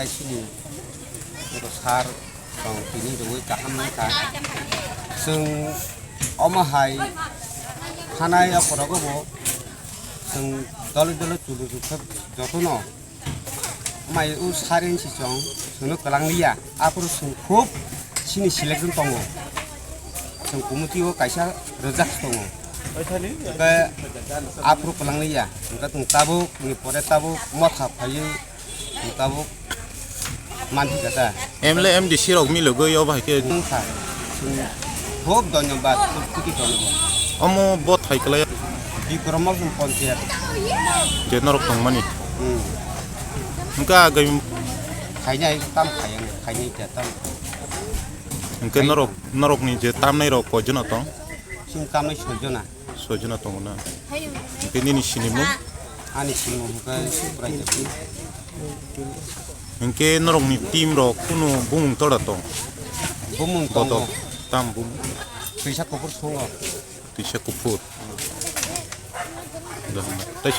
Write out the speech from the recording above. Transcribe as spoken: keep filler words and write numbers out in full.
Chini joto sar tong tini rwui kaham wngkha. Chwng omo hai thanai o korogo bo chwng dole dole chulu chukha jotono mai o sar inchi chwng chwngno kwlang liya. Aphuru chwng khub chini selection tongo. Chwng committee o kaisa rwjak tongo. Hwnkhe aphuru kwlang liya. Hwnkhe chwng tabuk ni pore tabuk motha phaiwi Tabuk manthi kata. M L A M D C rok milogwi obo hai khe. Wngkha. Khub dhonyobad, khub koti dhonyobad. Omo bo thai kwlai. Bikromo chwng ponchayat. Je norok tongmani. Hmm. Hwnkhe agwi. Khainai tam khaiyang, khainai khe tam. Hwnkhe norok, norokni je tamnai rok koijona tong? Chwng tamnai soijona. Soijona tongo na. Hwnkhe nini sinimung? Ani sinimung hwnkhe Subraiyung. Hwnkhe norokni team rok kunu bumung tola tong? Bumung tongo. Bodo, tam bumung? Twisa kuphur songo. Twisa kuphur. Tei